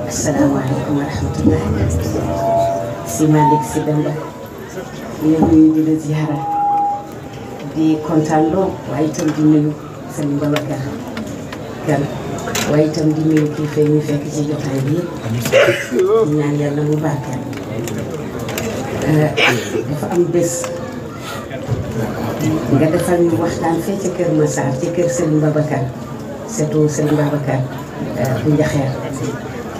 asalaamaaleykum wa rahmatulah si Malick si Demba ñu nuyu di la ziara di kontaan lool waaye itam di nuyu Serigne Babacar Kane waaye itam di nuyu kilifa yi ñu fekk ci jotaay bi yëpp di ñaan yàlla mu barkeel dafa am bés nga defal ñu waxtaan fee ca Kër Massar ci kër Serigne Babacar surtout Serigne Babacar bu Njaxeer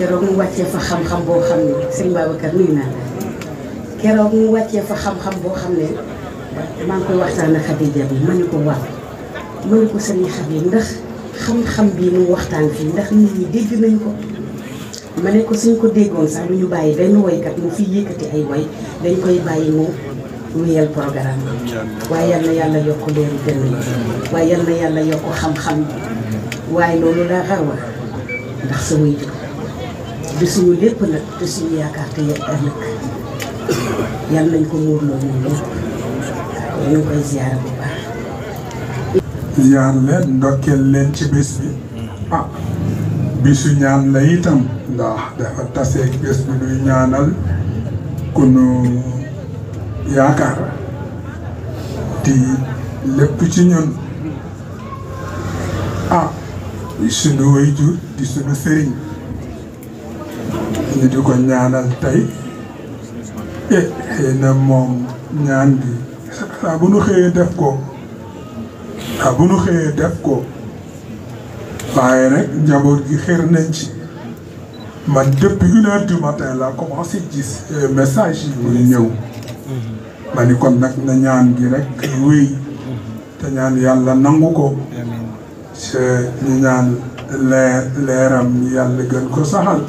keroog mu wàccee fa xam-xam boo xam ne Serigne Babacar nuyu naa la keroog mu wàccee fa xam-xam boo xam ne maa ngi koy waxtaan ak Khadija bi ma ne ko waaw ma ne ko Serigne Khadija ndax xam-xam bii mu waxtaan fii ndax nit ñi dégg nañ ko ma ne ko suñ ko déggoon sax du ñu bàyyi benn woykat mu fi yëkkati ay woy dañ koy bàyyi mu wéyal programme waaye yal na yàlla yokk leeru gën waaye yal na yàlla yokk xam-xam waaye loolu laa xar wa ndax sa wéy di suñu lépp nag te suñu yaakaar te ëllëg yal nañ ko muurloo ñun lépp ñu ngi koy ziyaara bu baax. ziyaar leen ndokkeel leen ci bés bi bisu ñaan la itam ndax dafa taseeg bés bi nuy ñaanal ku nu yaakaar di lépp ci ñun di sunu waajur di sunu sëriñ ñu di ko ñaanal tey xëy na moom ñaan gi saa bu nu xëyee def ko waaye rek njaboot gi xër nañ ci man depuis 1h du matin la commencé gis message yi muy ñëw ma ni kon nag na ñaan gi rek wéy te ñaan yàlla nangu ko ñu ñaan leeram ñu yàlla gën ko saxal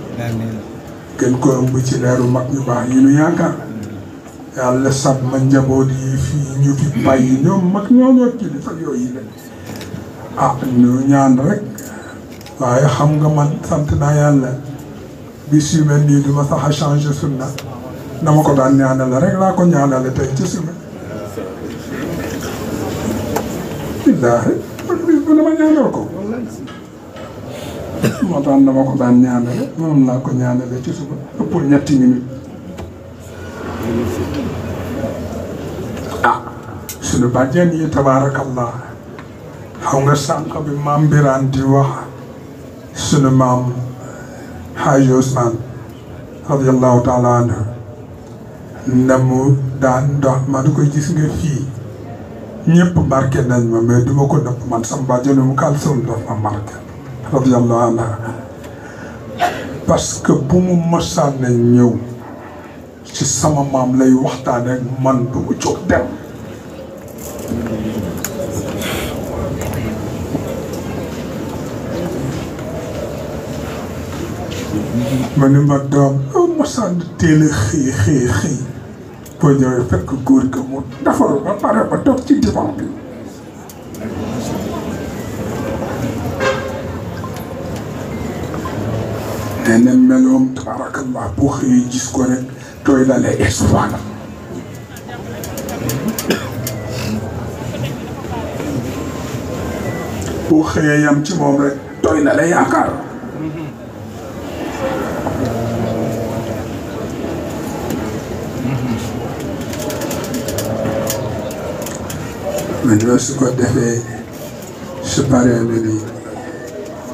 gën ko ëmb ci leeru mag ñu baax yi nu yaakaar yàlla sab ma njaboot yi fii ñu fi bàyyi ñoom mag ñooñoo kilifa yooyu la ñu ñaan rek waaye xam nga man sant naa yàlla bis yu mel nii du ma sax a changé sunna dama ko daan ñaanal rek laa ko ñaanale tey ci suba billaahi bis bu dama ñaanal ko moo tax dama ko daan ñaanale moom laa ko ñaanale ci suba pour 3 minutes suñu bàjjen yi tabaarakallah xam nga sànq bi maam Birane di wax sunu maam Hadj Ousmane radiyallahu taala anhu na mu daan dox ma du koy gis nga fii ñëpp marqué nañ ma mais duma ko nëpp man sama bàjjenu mu Kalsum daf ma marqué radiyallahu anha parce que bu mu mësaan na ñëw ci sama maam lay waxtaan ak man du mu jóg dem ma ni ma doom mësaan teel a xëy boo ñëwee fekk góor ga mu defaru ba pare ba toog ci divan bi nee na meloom tabarakallah boo xëyee gis ko rek tooy la lay espoir boo xëyee yam ci moom rek tooy na la yaakaar man su ko defee su paree na ni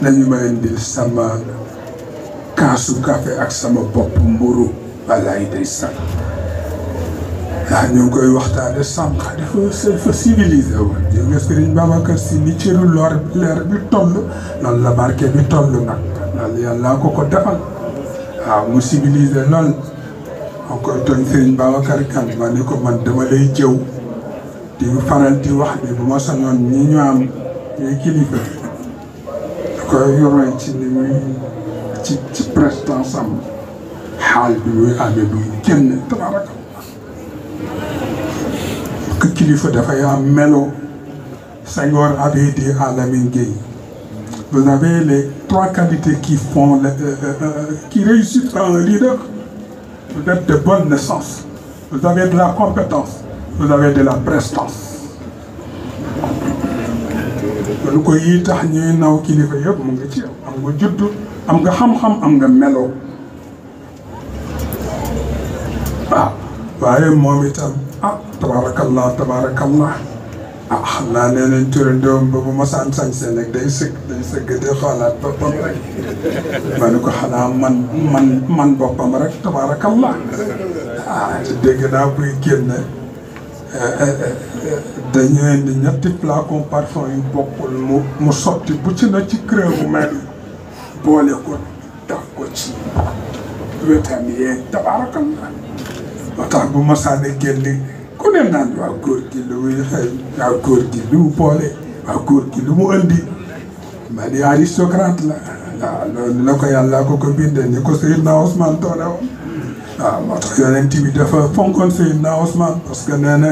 nañu ma indil sama kaasu café ak sama bopp mburu walaay day sax ñu ngi koy waxtaane sànq dafa civilisé woon di nga Sëriñ Babacar Si ni cëru leer bi toll noonu la barke bi toll nag loolu yàlla ko defal waaw mu civilisé lool moo koy tooñ Sëriñ Babacar Kane ma ne ko man dama lay jëw di faral di wax ni bu ma sañoon ñi ñu am ñuy kilifa da koy yoroy ci ni muy ci prestance am xaal bi muy amee du kenn tabaraka que kilifa dafay am melo. Senghor avait dit à Lamine Gueye, vous avez les 3 qualités qui font qui réussissent à un leader. Vous êtes de bonne naissance, vous avez de la compétence, vous avez de la prestance. lu ko yi tax ñuy naw kilifa yëpp mu ngi ci am nga juddu am nga xam-xam am nga melo waaw waaye moom itam tabarakallah xam naa nee nañ turandoom ba bu masaan sañse nag day sëgg di xoolaat boppam rek ma ne ko xanaa man boppam rek tabarakallah te dégg naa buy génn dañu indi ñetti flacon parfum yu bokkul mu sotti bu ci na ci creux bu mel boole ko tax ko ci wetam yeeg tabarakallah moo tax bu masaane génn ku ne naan waaw góor gi lu muy xëy waaw góor gi lu mu boole waaw góor gi lu mu andi ma di aristocrate la waaw loolu la ko yàlla ko bindee ni ko Seydina Ousmane toone woon waaw moo tax yonent bi dafa fonkoon Seydina Ousmane parce que nee na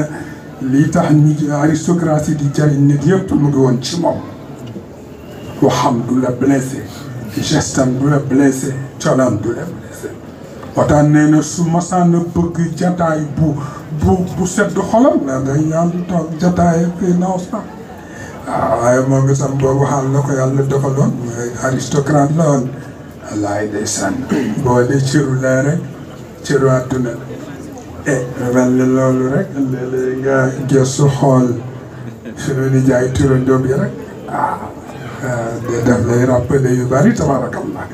lii tax ñu aristocratie di jariñ nit yëpp mu ngi woon ci moom waxam du la blessé gestam du la blessé colam du la blessé waxtaan nee na su masaana bëgg jataay bu sedd xolam la day ñaan toog jataay fii na Ousmane waaw waaye moom itam boobu xaal la ko yàlla defaloon mooy aristocrate la woon wallaay ndeysaan boole cëru la rek cëru àdduna mel ni loolu rek léeg-léeg nga gëstu xool suñu nijaay turandoo bi rek daf lay rappelé yu bari tabarakallah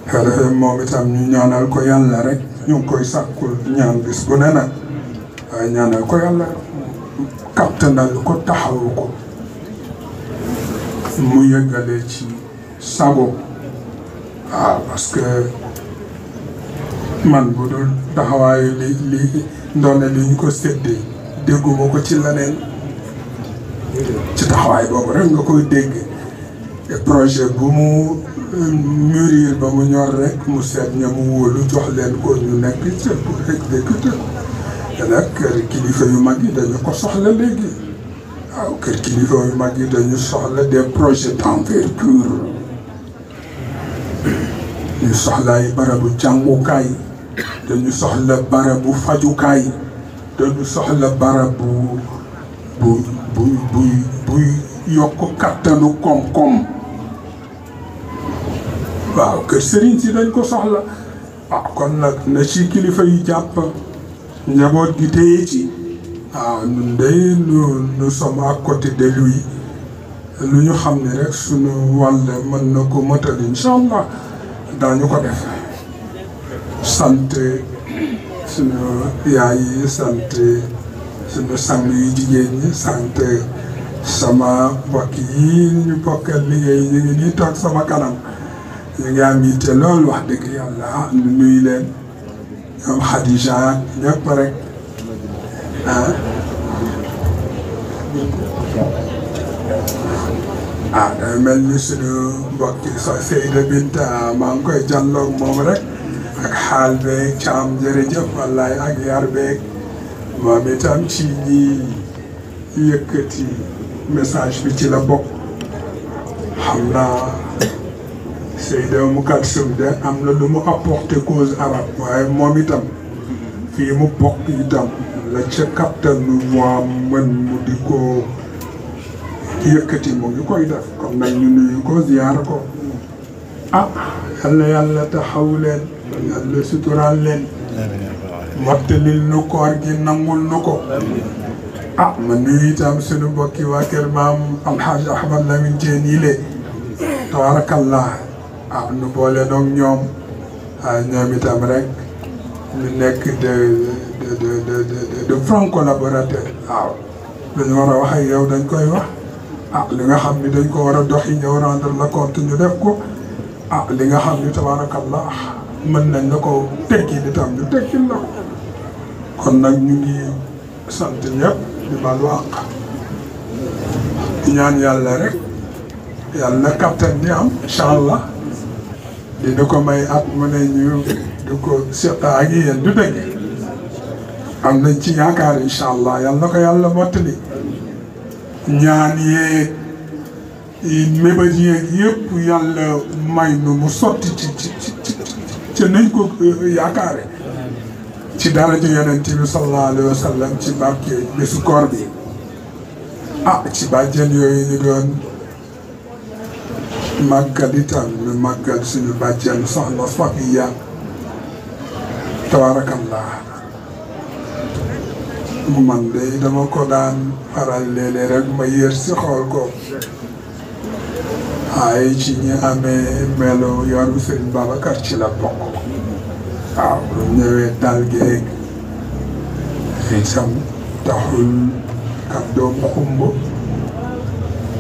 xëy na moom itam ñu ñaanal ko yàlla rek ñu ngi koy sàkkul ñaan bis bu ne nag waaye ñaanal ko yàlla kattanal ko taxawu ko mu yëggale ci sago waaw parce que man bu dul taxawaayu li ndoone li ñu ko séddee dégguma ko ci leneen ci taxawaay boobu rek nga koy dégg projet bu mu mûrir ba mu ñor rek mu seet ña mu wóolu jox leen ko ñu nekk ci pour exécuter te nag kër kilifa yu mag yi dañu ko soxla léegi waaw kër kilifa yu mag yi dañu soxla des projets d'envergure ñu soxla ay barabu jàngukaay dañu soxla barabu fajukaay dañu soxla barabu bu yokk kattanu koom-koom waaw kër sëriñ si dañ ko soxla kon nag na ci kilifa yi jàpp njaboot gi téye ci waaw ñun day nous sommes à côté de lui lu ñu xam ne rek suñu wàll mën na ko mëtal incha allah daañu ko def sant suñu yaay yi sant suñu sang yu jigéen ñi sant sama mbokk yi ñu bokkal liggéey ñu ngi nii toog sama kanam ñu ngi am yitte loolu wax dëgg yàlla ñu nuyu leen ñoom Khadija ñëpp rek day mel ni suñu mbokki Seyda Binta maa ngi koy jàlloog moom rek ak xaal beeg caam jërëjëf wallaay ak yar beeg moom itam ci ñi yëkkati message bi ci la bokk xam naa Seyda Mukatsum de am na lu mu apporté cause arabe waaye moom itam fii mu bokk itam la ca kattanu waa mën mu di ko yëkkati mu ngi koy def comme nag ñu nuyu ko ziyaar ko yàlla taxawu leen yàlla suturaal leen mottalil nu koor gi nangul nu ko ma nuyu itam sunu mbokki waa kër maam Alxaaj Ahmad Lamin Jéen yi le tabarakallah nu boole noog ñoom ñoom itam rek ñu nekk de franc collaborateur waaw lu ñu war a wax ak yow dañ koy wax li nga xam ni dañ ko war a doxi ñëw rendre la compte ñu def ko li nga xam ni tabarakallah mën nañ la ko teggil itam ñu teggil la ko kon nag ñu ngi sant ñëpp di balu àq di ñaan yàlla rek yàlla kattan di am incha allah dina ko may at mu ne ñu di ko seqa ak yéen du dëgg am nañ ci yaakaar incha allah yàlla na ko yàlla mottali ñaan yeeg mébét yeeg yëpp yàlla may nu mu sotti ci nañ ko yaakaare ci daraja yonent bi sallallahu alayhi wa sallam ci barke bésu koor bi ci bàjjen yooyu ñu doon màggal itam ñu màggal suñu bàjjen soxna Safiya tabarakallah man de dama ko daan faral léeg-léeg rek ma yër si xool ko ay ci ñi amee melo yoonu Serigne Babacar ci la bokk waaw lu ñëwee dal geeg xisam taxul kam doomu xumb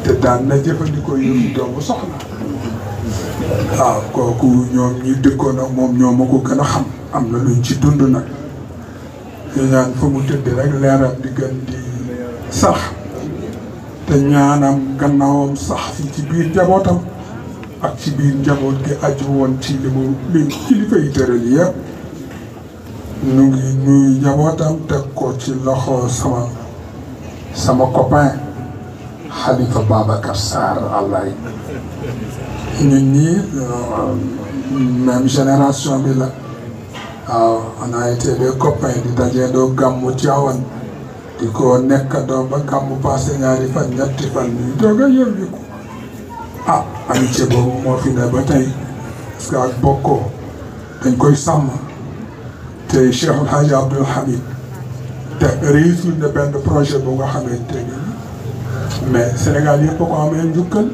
te daan na jëfandikoo yëfu doomu soxla waaw kooku ñoom ñi dëkkoon ak moom ñoo ma ko gën a xam am na luñ ci dund nag ñu ñaan fa mu tëdd rek leeram di gën di sax te ñaanam gannaawam sax fi ci biir njabootam ak ci biir njaboot gi aju woon ci li kilifa yi tëral yëpp ñu ngi nuyu njabootam teg ko ci loxo sama copain Khalifa Babacar Sarr Allaye ñun ñii même génération bi la waaw on a été des copains di dajee doo gàmmu Tiwaawan di ko nekkandoo ba gàmmu passé ñaari fan ñetti fan ñuy doog a yëngu ko amitié boobu moo fi ne ba tey parce que ak bokkoo dañ koy sàmm te Cheikh El Hadj Abdoul Hamid te réussir na benn projet bu nga xamante ni mais Sénégal yëpp ko amee njukkal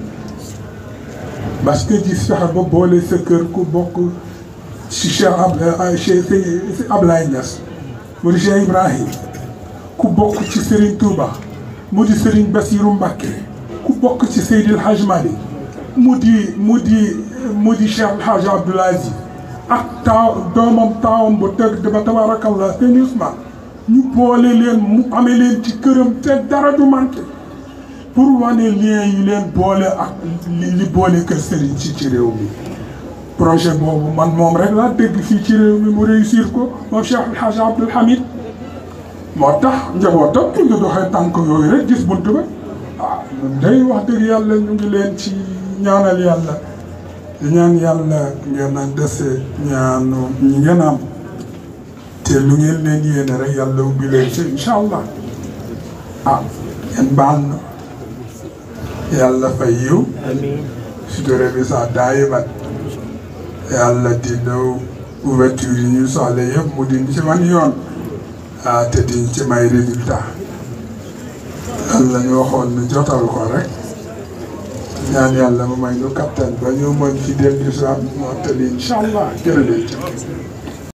parce que gis fexe ba boole sa kër ku bokk ci Cheikh Ablaye Niass mu di Cheikh Ibrahim ku bokk ci Serigne Touba mu di Serigne Bassirou Mbacké ku bokk ci Seydil Hadj Malick mu di Cheikh El Hadj Abdoul Aziz ak taawam bu tëgg ba tabarakallah sëñ Ousmane ñu boole leen mu amee leen ci këram te dara du manqué pour wane lien yi leen boole ak li boole kër Serigne ci réew mi projet boobu man moom rek laa dégg fii ci réew mi mu réussir ko moom Cheikh El Hadj Abdoul Hamid moo tax njabootam pour ñu doxee tànk yooyu rek gis bunt ba ñun day wax dëgg yàlla ñu ngi leen ci ñaanal yàlla ñaan yàlla ngeen a dese ñaanu ñi ngeen am te lu ngeen leen yéene rek yàlla ubbi leen ci incha allah ngeen baal na yàlla fay yiw suture bi sax daayiman yàlla dina ouverture yi ñu soxla yëpp mu di ci man yoon te di ci may résultat yàlla ñu waxoon ñu jotal ko rek ñaan yàlla mu may ñu kattan ba ñu mën ci dellu si waat moo tali incha allah jërëjëf